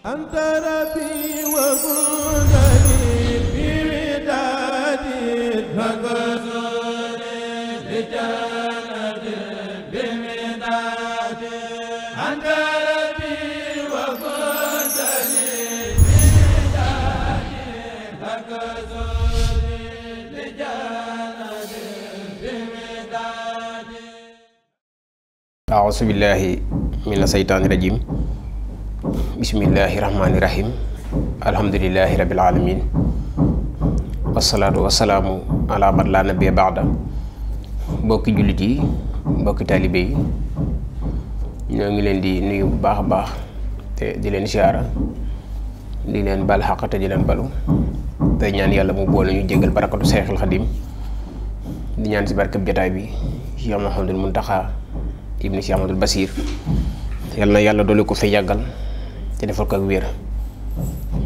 أنت ربي وكنتني بودادي فكسرني لجنة بمدادي أنت ربي وكنتني بودادي فكسرني لجنة بمدادي. أعوذ بالله من الشيطان الرجيم. Bismillahirrahmanirrahim. Alhamdulillahi rabbil alamin. Wassalatu wassalamu ala man la nabiyya ba'da. Mbokki jullit yi, mbokki taalibe yi, ñoo ngi leen di nuyu bu baax a baax te di leen siyaara, di leen bal xaq te di leen balu, te ñaan yàlla mu boole ñu jéggal barakatu Seexul Xadim. Di ñaan si barkab jotaay bi Cheikh Mouhamadul Muntaxa ibni Cheikh Ahmadul Basir, yal na yàlla doole ko fi yàggal te defal ko ak wér.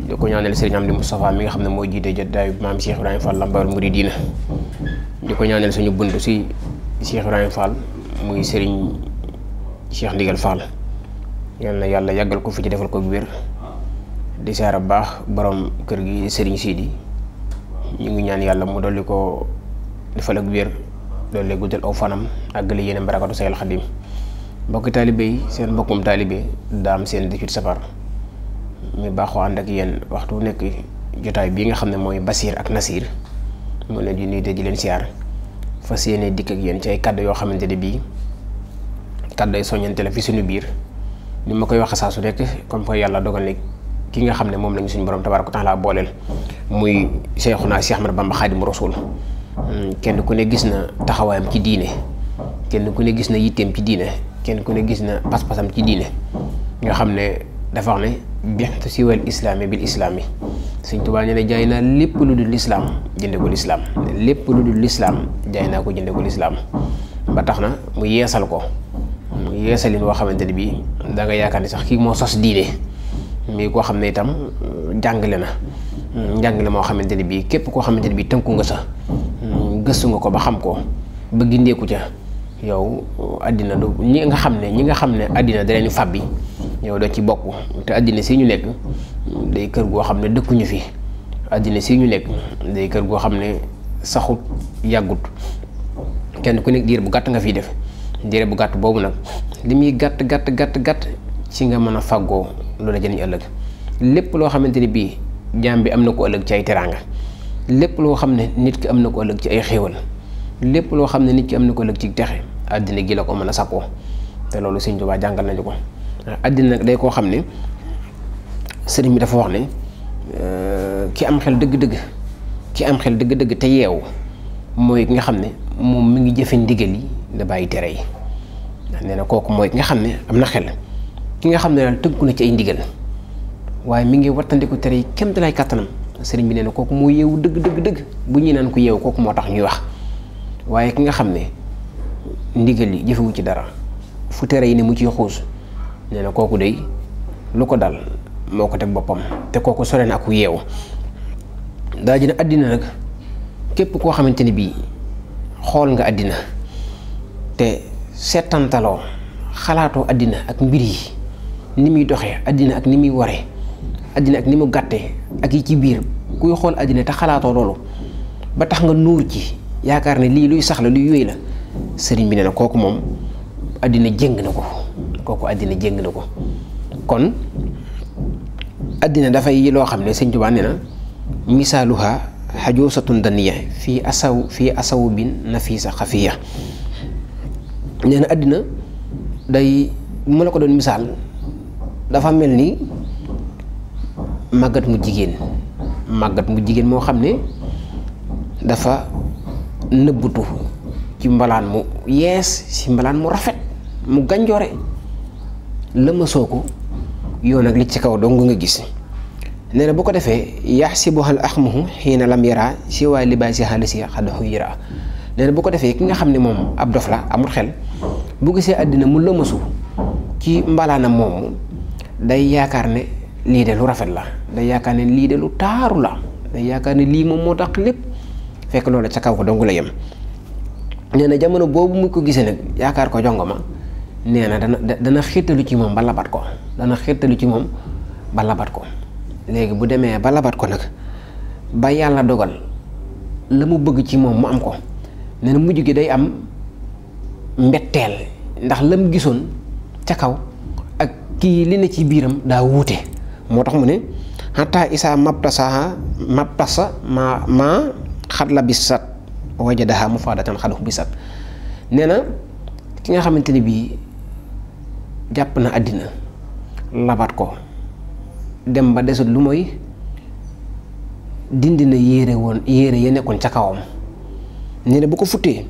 di ko ñaanal Serigne Amdi Moustapha mi nga xam ne moo jiite jotaay maam Cheikh Ibrahima Fall Lambaye Mouridina. di ko ñaanal suñu bunt si Cheikh Ibrahima Fall muy Serigne Cheikh Ndigal Fall, yal na yàlla yàggal ko fi ci defal ko ak wér. di saara baax borom kër gi Serigne Sidi, ñu ngi ñaan yàlla mu dolli ko defal ak wér, dolli guddal aw fanam àggale yéen barakatu Seexul Xadim. mbokki taalibe yi, seen mbokkum taalibe Daam Seen 18 safar mi baaxoo ànd ak yéen waxtu nekk jotaay bii nga xam ne mooy Basiir ak Nasiir mu leen di nuyu te di leen siyaar, fas yéene dikk ak yéen ci ay kàddu yoo xamante ne bii kàddu ay soññante la fi suñu biir. ni ma koy waxe saa su nekk comme que yàlla dogal ne ki nga xam ne moom lañu suñu borom tabaaraka taala booleel muy Seexuna Seex Ahmadu Bamba Xaadimu Rasuul. kenn ku ne gis na taxawaayam ci diine, kenn ku ne gis na yitteem ci diine, kenn ku ne gis na pas-pasam ci diine nga xam ne dafa wax ne bixtu siwal islaami bil islaami. Sëñ Tuubaa nee na jaay naa lépp lu dul lislaam jënde ko lislaam, lépp lu dul lislaam jaay naa ko jënde ko lislaam. ba tax na mu yeesal ko, mu yeesalin woo xamante ne bii da nga yaakaar ne sax kii moo sos diine mais koo xam ne itam jàngale na njàngale moo xamante ne bii képp koo xamante ne bii tënku nga sax gëstu nga ko ba xam ko ba gindeeku ca yow àddina du ñi nga xam ne àddina da leen fàbbi yow doo ci bokk. te àddina si ñu nekk day kër goo xam ne dëkkuñu fi, àddina si ñu nekk day kër goo xam ne saxut yàggut, kenn ku nekk diir bu gàtt nga fiy def. diir bu gàtt boobu nag li muy gàtt ci nga mën a fàggoo lu la jëriñ ëllëg. lépp loo xamante ni bii jaam bi am na ko ëllëg ci ay teraanga, lépp loo xam ne nit ki am na ko ëllëg ci ay xéewal, lépp loo xam ne nit ki am na ko ëllëg ci texe, àddina gi la ko mën a sakkoo. te loolu Sëñ Tuubaa jàngal nañu ko. àddina nag day koo xam ne sëriñ bi dafa wax ne ki am xel dëgg-dëgg te yeewu mooy ki nga xam ne moom mi ngi jëfe ndigal yi da bàyyi tere yi. nee na kooku mooy ki nga xam ne am na xel, ki nga xam ne daal tënku na ci ay ndigal waaye mi ngi wattandiku tere yi kem dalay kàttanam. sëriñ bi nee na kooku moo yeewu dëgg bu ñuy naan ko yeewu kooku moo tax ñuy wax. waaye ki nga xam ne ndigal yi jëfewu ci dara, fu tere yi ne mu ciy xuus, nee na kooku day lu ko dal moo ko teg boppam, te kooku sore na ak ku yeewu. daa ji ne àddina nag képp koo xamante ni bii xool nga àddina te seetantaloo xalaatoo àddina ak mbir yi ni muy doxee, àddina ak ni muy waree, àddina ak ni mu gàttee ak yi ci biir, kuy xool àddina te xalaatoo loolu ba tax nga nuur ci yaakaar ne lii luy sax la luy yooyu la, sëriñ bi nee na kooku moom àddina jéng na ko, kon àddina dafay loo xam ne Sëñ Tuubaa nee na misaaluha xajoosatun daniya fii asaw bin nafisa xafiya. nee na àddina day mu la ko doon misaal dafa mel ni màggat mu jigéen moo xam ne dafa nëbbutu ci mbalaan mu yees, ci mbalaan mu rafet mu gànjoore lëmasoo ko yoon ak li ci kaw dong nga gis. nee na bu ko defee yaxsibuhal axmuhu xiina lam yara si waa libaasi xaalisi xadaxu yira. nee na bu ko defee ki nga xam ne moom ab dof la amul xel bu gisee àddina mu lëmasu ci mbalaanam moomu day yaakaar ne lii de lu rafet la, day yaakaar ne lii de lu taaru la, day yaakaar ne lii moom moo tax lépp, fekk loola ca kaw ko dong la yem. nee na jamono boobu mu ko gisee nag yaakaar ko jongoma nee na dana xettalu ci moom ba labat ko, dana xettalu ci moom ba labat ko léegi bu demee ba labat ko nag ba yàlla dogal la mu bëgg ci moom mu am ko nee na mujj gi day am mbetteel ndax lam gisoon ca kaw ak kii li ne ci biiram daa wuute moo tax mu ne xataa isaa mabtasa ma xat la bisat wajadaha mufaadatan xadu bisat nee na ki nga xamante ni bii jàpp na àddina labat ko dem ba desut lu mooy dindi na yére ya nekkoon ca kawam nee na bu ko futtee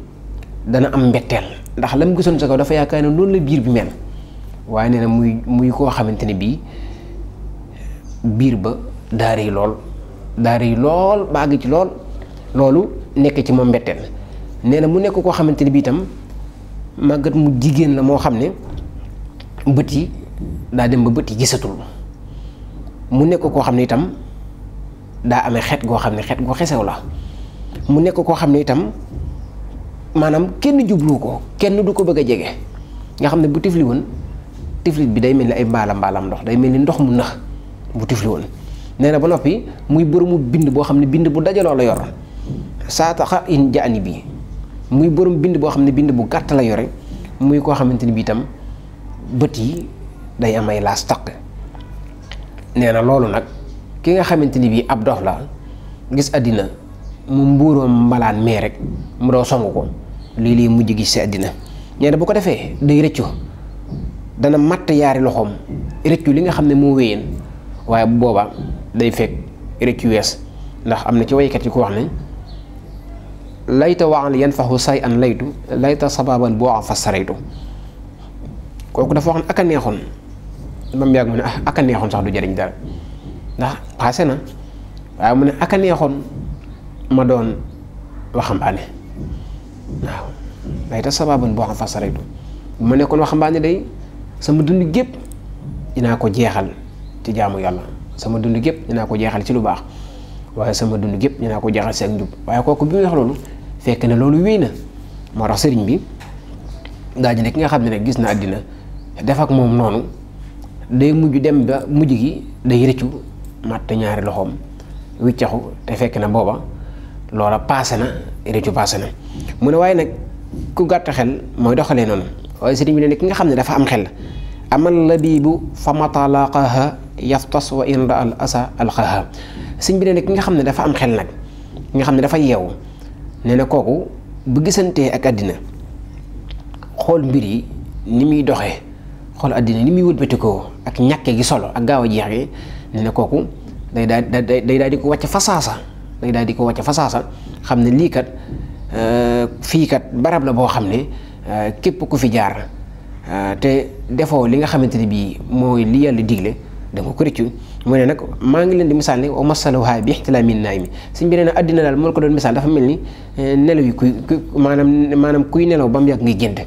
dana am mbetteel ndax lam gisoon ca kaw dafa yaakaar ne noonu la biir bi mel waaye nee na muy koo xamante ne bii biir ba daa rëy lool ba àgg ci lool loolu nekk ci moom mbetteel nee na mu nekk koo xamante ne bii itam màggat mu jigéen la moo xam ne bët yi daa dem ba bët yi gisatul mu nekk koo xam ne itam daa amee xet goo xam ne xet gu xesew la mu nekk koo xam ne itam maanaam kenn jublu ko kenn du ko bëgg a jege nga xam ne bu tifli woon tiflit bi day mel ni ay mbaalam ndox day mel ni ndox mu nax bu tifli woon nee na ba noppi muy boromu bind boo xam ne bind bu dajaloo la yor saa taxa in jaani bi muy borom bind boo xam ne bind bu gàtt la yore muy koo xamante ni bi itam bët yi day am ay laas taq nee na loolu nag ki nga xamante ni bii ab dox la gis àddina mu mbuuroom mbalaan mee rek mu doo songu ko lii mujj gis si àddina nee na bu ko defee day rëccu dana matt yaari loxoom rëccu li nga xam ne moo wéyeen waaye bu boobaa day fekk rëccu wees ndax am na ci waykat yi ko wax ne layta waxal yan faxu say an layta sababan boo am fa saraytu kooku dafa wax ne ak a neexoon ba mu yàgg mu ne ak a neexoon sax du jariñ dara ndax paase na waaye mu ne ak a neexoon ma doon waxambaane waaw layta sababan boo am fa saraytu bu ma nekkoon waxambaane day sama dund gépp dinaa ko jeexal ci jaamu yàlla sama dund gépp dinaa ko jeexal ci lu baax waaye sama dund gépp dinaa ko jeexal si ak njub waaye kooku bi muy wax loolu fekk ne loolu wéy na moo tax sëriñ bi daa ji ne ki nga xam ne rek gis na àddina def ak moom noonu day mujj dem ba mujj gi day rëccu matt ñaari loxoom wiccaxu te fekk na booba loola paase na rëccu paase na mu ne waaye nag ku gàtt xel mooy doxalee noonu waaye sëriñ bi ne ki nga xam ne dafa am xel amal labibu fa matalaqaha yaftas wa in ra al asa alqaha sëriñ bi ne ki nga xam ne dafa am xel nag ki nga xam ne dafa yeewu nee na kooku bu gisantee ak àddina xool mbir yi ni muy doxee xool àddina ni muy wëlbatikoo ak ñàkke gi solo ak gaaw a jeex gi nee na kooku day daal di ko wàcc fasaasa day daal di ko wàcc fasaasa xam ne lii kat fii kat barab la boo xam ne képp ku fi jaar te defoo li nga xamante ne bii mooy li yàlla digle da nga ko rëccu mu ne nag maa ngi leen di misaal ne wa masaluha bi ixtilaamin naaymi suñ bi nee na àddina daal moo ko doon misaal dafa mel ni nelaw yi kuy maanaam kuy nelaw ba mu yàgg ngay gént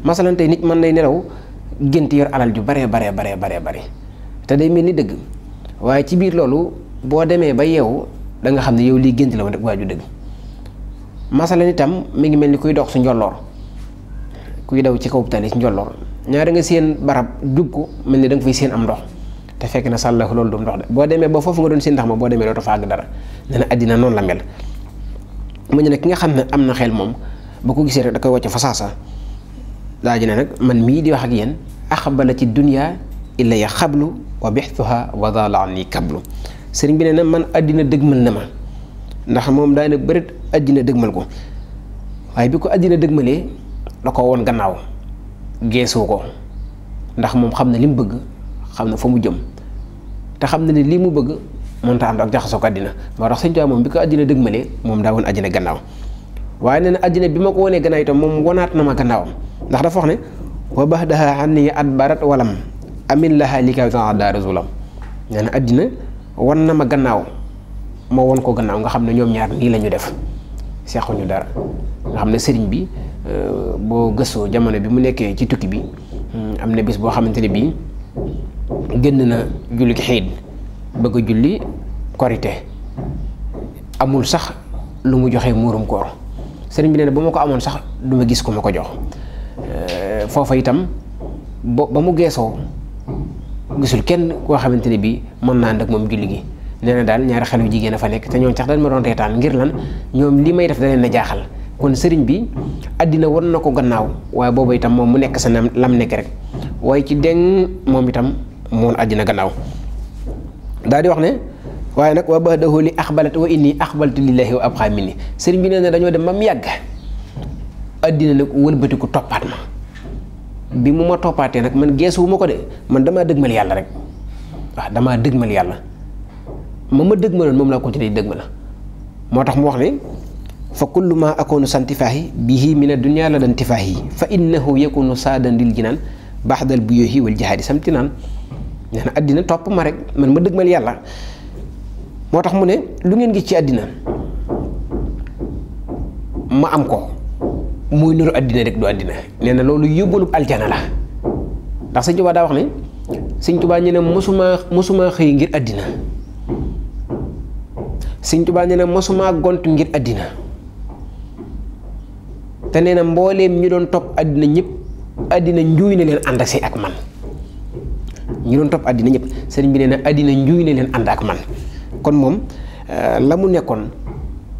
masalan tey nit mën nay nelaw gént yor alal ju bare te day mel ni dëgg waaye ci biir loolu boo demee ba yeewu da nga xam ne yow lii gént la woon rek waaju dëgg masalan itam mi ngi mel ni kuy dox su njolloor kuy daw ci kaw tali ci njolloor ñaari nga seen barab jub ko mel ni da nga fay seen am ndox te fekk na sàllahu loolu dum ndox de boo demee ba foofu nga doon seen ndax ma boo demee dootu fa àgg dara nee na àddina noonu la mel mu ne nag ki nga xam ne am na xel moom ba ko gisee rek da koy wàcc fasaasa daa ji ne nag man mii di wax ak yéen axbala ci dunya illa ya xablu wa bixtuha wa dala anni kablu sëriñ bi ne na man àddina dëgmal na ma ndax moom daana bërit àddina dëgmal ko waaye bi ko àddina dëgmalee da ko woon gannaaw geesoo ko ndax moom xam na li mu bëgg xam na fa mu jëm te xam na ne lii mu bëgg mënta ànd ak jaxasoo ko àddina moo tax sëñ Tuubaa moom bi ko àddina dëgmalee moom daa woon àddina gannaaw waaye nee na àddina bi ma ko wonee gannaaw itam moom wonaat na ma gannaawam ndax dafa wax ne wa baxdaha anni adbarat walam amin laha li kaw daara zulam nee na àddina wan na ma gannaaw ma won ko gannaaw nga xam ne ñoom ñaar nii la ñu def seexuñu dara nga xam ne sëriñ bi boo gëstoo jamono bi mu nekkee ci tukki bi am na bis boo xamante ne bii génn na julli xiid bëgg a julli korite amul sax lu mu joxe muurum koor sëriñ bi nee na ba ma ko amoon sax du ma gis ku ma ko jox foofa itam ba mu geesoo gisul kenn koo xamante ne bii mën naa ànd ak moom julli gi. nee na daal ñaari xale yu jigéen a fa nekk te ñoom sax dañ ma doon reetaan ngir lan ñoom li may def da leen a jaaxal kon sëriñ bi àddina wan na ko gannaaw waaye boobu itam moom mu nekk sa lam nekk rek waaye ci deng moom itam moon àddina gannaaw daal di wax ne waaye nag wa ba'dahu li axbalat wa inni axbaltu lillahi wa abqa minni sëriñ bi nee na dañoo dem ba mu yàgg àddina nag wëlbati ko toppaat ma bi mu ma toppaatee nag man geesuwu ma ko de man damaa dëgmal yàlla rek waaw damaa dëgmal yàlla ma dëgmaloon moom laa continué dëgmal la moo tax mu wax ne fa kullu ma akunu santifaahi bihi min ad-dunya la dantifaahi fa innahu yakunu saadan lil jinaan baxdal buyuhi wal jihaadi samtinaan nee na àddina topp ma rek man ma dëgmal yàlla moo tax mu ne lu ngeen gis ci àddina ma am ko muy nuru àddina rek du àddina nee na loolu yóbbalub aljana la ndax Sëñ Tuubaa daa wax ne Sëñ Tuubaa ñu ne mosuma xëy ngir àddina Sëñ Tuubaa nee na mosuma gont ngir àddina te nee na mbooleem ñu doon topp àddina ñëpp àddina njuuy na leen ànd ak si ak man ñu doon topp àddina ñëpp sëriñ bi nee na àddina njuuy na leen ànd ak man kon moom la mu nekkoon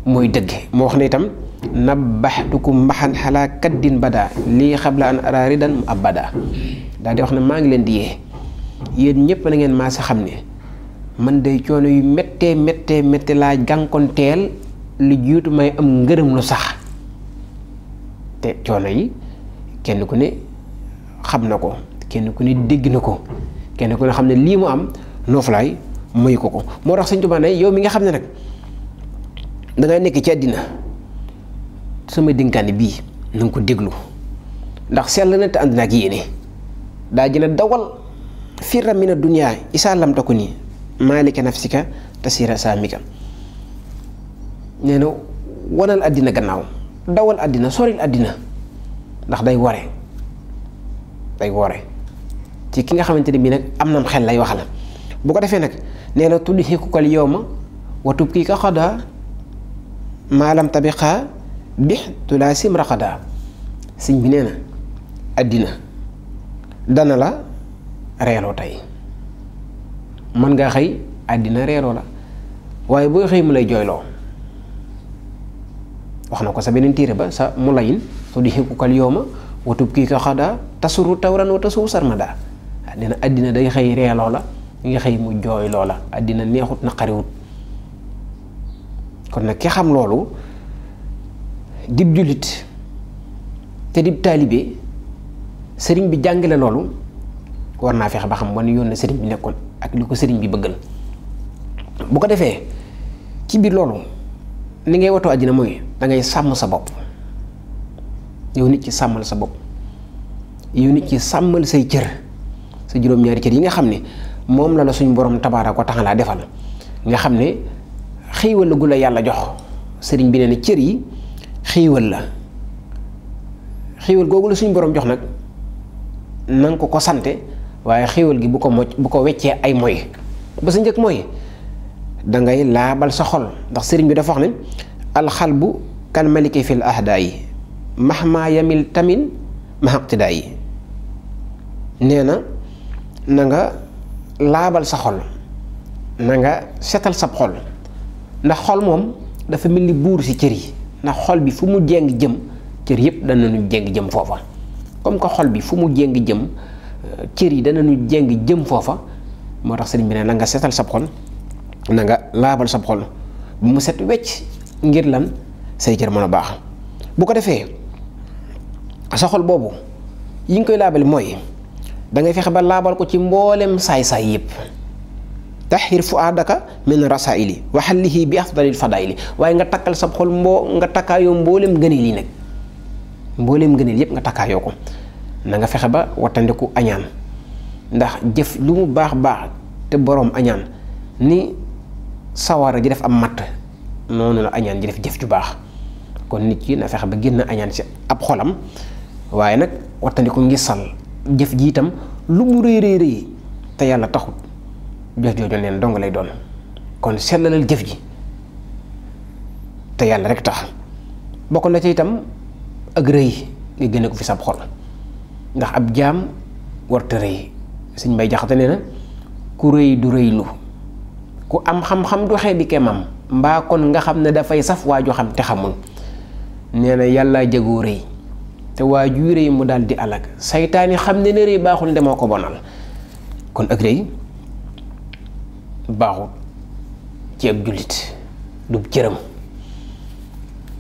mooy dëgg moo wax ne itam nabbaxtukum maxan xalaa kaddin bada lii xabla an ara ridan mu abada daal di wax ne maa ngi leen di yee yéen ñëpp na ngeen maa sa xam ne man day coono yu méttee laa jànkonteel lu jiitu may am ngërëm lu sax te coono yi kenn ku ne xam na ko kenn ku ne dégg na ko kenn ku ne xam ne lii mu am nooflaay mayu ko moo tax Sëñ Tuubaa ne yow mi nga xam ne nag dangay nekk ci àddina sama dénkaane bii na nga ko déglu ndax sell na te ànd na ak yéene daa jëna dawal firra mina dunya isaa lam takku nii maalika nafsika tasira saamika nee na wanal àddina gannaaw dawal àddina soril àddina ndax day wore ci ki nga xamante ne bii nag am nam xel lay wax la bu ko defee nag nee na tudhikukal yawma wa tubkika xada maalam tabiqa bix tulaasim raqada sëñ bi nee na àddina dana la reeloo tey mën ngaa xëy àddina reeloo la waaye booy xëy mu lay jooyloo wax na ko sa beneen téere ba sa mu layin tudhikukal yawma wa tubkika xada tasuru tawran wa tasuru sarmada nee na àddina day xëy reeloo la nga xëy mu jooyloo la àddina neexut naqariwut kon nag ki xam loolu dib jullit te dib taalibe sëriñ bi jàngale loolu war naa fexe ba xam wan yoon na sëriñ bi nekkoon ak li ko sëriñ bi bëggal bu ko defee ci biir loolu ni ngay watoo àddina mooy dangay sàmm sa bopp yow nit ci sàmmal sa bopp yow nit ci sàmmal say cër sa juróom-ñaari cër yi nga xam ne moom la suñu borom tabaaraka wa taala defal nga xam ne xéewal la gu la yàlla jox sëriñ bi nee na cër yi xéewal la xéewal googu la suñu borom jox nag nanga ko sante waaye xéewal gi bu ko weccee ay moy ba sa njëkk mooy dangay laabal sa xol ndax sëriñ bi dafa wax ne alxalbu kan maliki fil ahdaa yi mahma yamil tamin mahaqtidaa yi nee na nga laabal sa xol na nga setal sab xol ndax xol moom dafa mel ni buur ci cër yi ndax xol bi fu mu jéng jëm cër yëpp danañu jéng jëm foofa comme que xol bi fu mu jéng jëm cër yi danañu jéng jëm foofa moo tax sëriñ bi ne na nga setal sab xol na nga laabal sab xol bu mu set wecc ngir lan say cër mën a baax bu ko defee sa xol boobu yi nga koy laabal mooy dangay fexe ba laabal ko ci mboolem saay-saay yëpp tahir fuadaka min rasaili wa hallihi bi afdalil fadaili waaye nga takkal sab xol nga takkaayoo mboolem ngëneel yi nag mboolem ngëneel yëpp nga takkaayoo ko na nga fexe ba wattandiku añaan ndax jëf lu mu baax te boroom añaan ni sawara ji def am matt noonu la añaan ji def jëf ju baax kon nit ki na fexe ba génn añaan ci ab xolam waaye nag wattandiku ngisal jëf ji itam lu mu rëy te yàlla taxut jëf jooju neen dong lay doon kon sellalal jëf ji te yàlla rek tax bokk na ci itam ak rëy nga génne ko fi sab xol ndax ab jaam warta rëy Sëñ Mbay Jaxate nee na ku rëy du rëylu ku am xam-xam du xeebi kemam mbaa kon nga xam ne dafay saf waaju xam te xamul nee na yàlla jagoo rëy te waaju rëy mu daal di alag saytaani xam ne rëy baaxul ndemoo ko bonal kon ak rëy baaxul ci ab jullit du cëram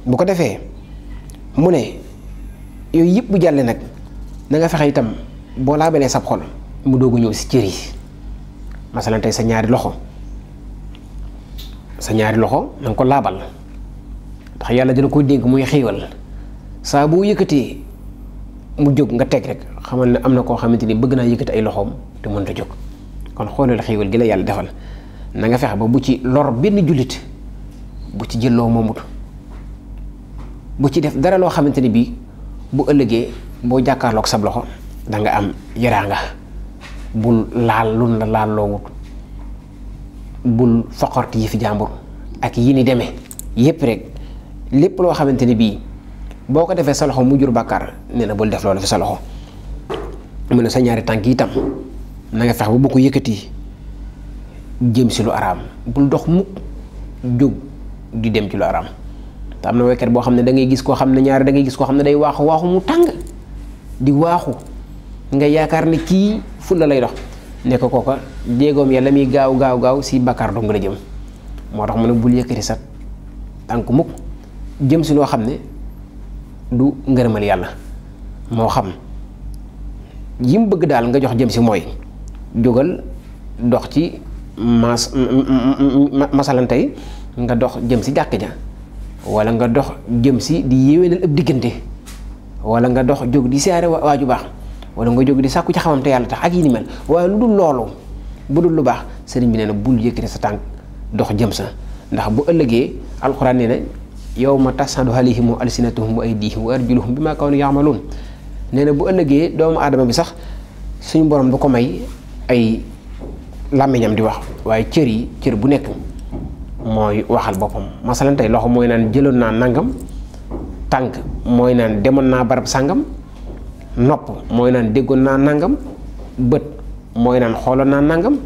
bu ko defee mu ne yooyu yëpp bu jàlle nag na nga fexe itam boo laabalee sab xol mu doog a ñëw si cër yi masalan tey sa ñaari loxo na nga ko laabal ndax yàlla dina ko dénk muy xiiwal saa boo yëkkatee mu jóg nga teg rek xamal ne am na koo xamante ni bëgg naa yëkkati ay loxoom te mënta jóg kon xoolal xiiwal gi la yàlla defal na nga fexe ba bu ci lor benn jullit bu ci jëlloo moomut bu ci def dara loo xamante ni bii bu ëllëgee boo jàkkaarloog sab loxo da nga am yaraanga bul laal lun la laal loowut bul foqorti yi fi jàmbur ak yi ni demee yépp rek lépp loo xamante ni bii boo ko defee sa loxo mu jur bàkkaar nee na bul def loolu fi sa loxo mu ne sa ñaari tànk yi tam na nga fex ba bu ko yëkkati jëm si lu araam bul dox mukk jóg di dem ci lu araam te am na waykat boo xam ne da ngay gis koo xam ne ñaari da ngay gis koo xam ne day waaxu mu tàng di waaxu nga yaakaar ne kii fulla lay dox nekk kooka jéegoom yàlla muy gaaw si bàkkaar dong la jëm moo tax mu ne bul yëkkati sa tànk mukk jëm si loo xam ne du ngërëmal yàlla moo xam yi mu bëgg daal nga jox jëm si mooy jógal dox ci masalan tey nga dox jëm si jàkk ja wala nga dox jëm si di yéwénal ab diggante wala nga dox jóg di siyaare waaju baax wala nga jóg di sàkku ci xamam te yàlla tax ak yi ni mel waaye lu dul loolu bu dul lu baax sëriñ bi nee na bul yëkkati sa tànk dox jëm sa ndax bu ëllëgee alxuraan nee na yawma tashhadu alayhim alsinatuhum wa aydihim wa arjuluhum bima kaanu ya'maluun nee na bu ëllëgee doomu aadama bi sax suñu borom du ko may ay làmmiñam di wax waaye cër bu nekk mooy waxal boppam masalan tey loxo mooy naan jëloon naa nangam tànk mooy naan demoon naa barab sàngam nopp mooy naan déggoon naa nangam bët mooy naan xooloon naa nangam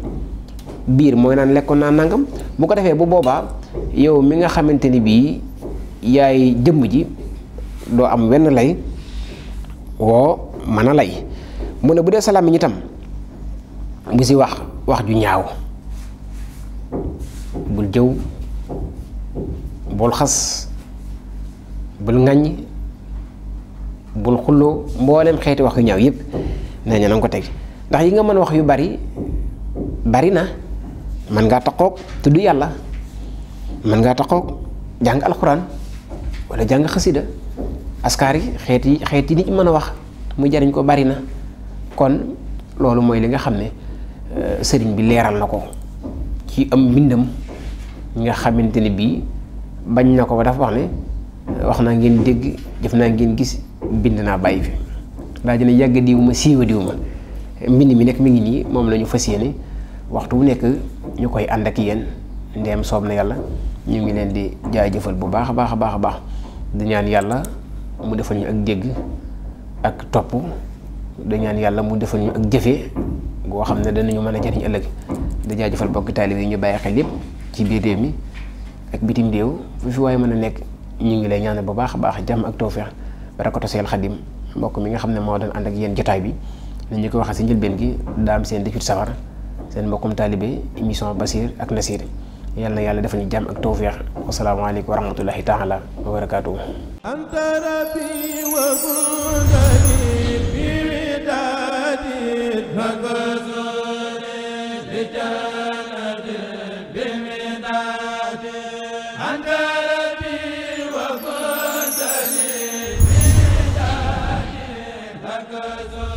biir mooy naan lekkoon naa nangam bu ko defee bu boobaa yow mi nga xamante ni bii yaay jëmm ji doo am wenn lay woo mën a lay mu ne bu dee salaam yi itam bu si wax ju ñaaw bul jëw bul xas bul ŋaññ bul xulloo mboolem xeeti wax yu ñaaw yépp nee na nga ko teg ndax yi nga mën wax yu bari na mën ngaa taxoog tudd yàlla mën ngaa taxoog jàng alxuraan wala jàng xasida askar yi xeet yi nit mën a wax mu jariñ ko bari na kon loolu mooy li nga xam ne sëriñ bi leeral na ko ci am mbindam nga xamante ne bii bañ na ko ba dafa wax ne wax naa ngeen dégg jëf naa ngeen gis bind naa bàyyi fi daa dina yàgg diw ma siiwa diw ma mbind mi nekk mi ngi nii moom la ñu fas yéene waxtu bu nekk ñu koy ànd ak yéen ndeem soob na yàlla ñu ngi leen di jaajëfal bu baax a baax di ñaan yàlla mu defal ñu ak dégg ak topp di ñaan yàlla mu defal ñu ak jëfe goo xam ne danañu mën a jariñ ëllëg di jaajëfal bokki taalibe yi ñu bàyyi xel yépp ci biir réew mi ak bitim réew fu fi waaye mën a nekk ñu ngi lay ñaanal bu baax a baax jàmm ak tawfeex barakatu Seex Xadim mbokk mi nga xam ne moo doon ànd ak yéen jotaay bi ni ñu ko waxee si njëlbeen gi daam seen 18 safar seen mbokkum taalibe émission Basiir ak Nasiir yàlla na yàlla defal ñu jàmm ak tawfeex wasalaamaaleykum wa rahmatullahi taala wa barakaatuhu anta rabbi wa budani bi widadi magazuri li janati bi midadi anta rabbi wa budani bi widadi magazuri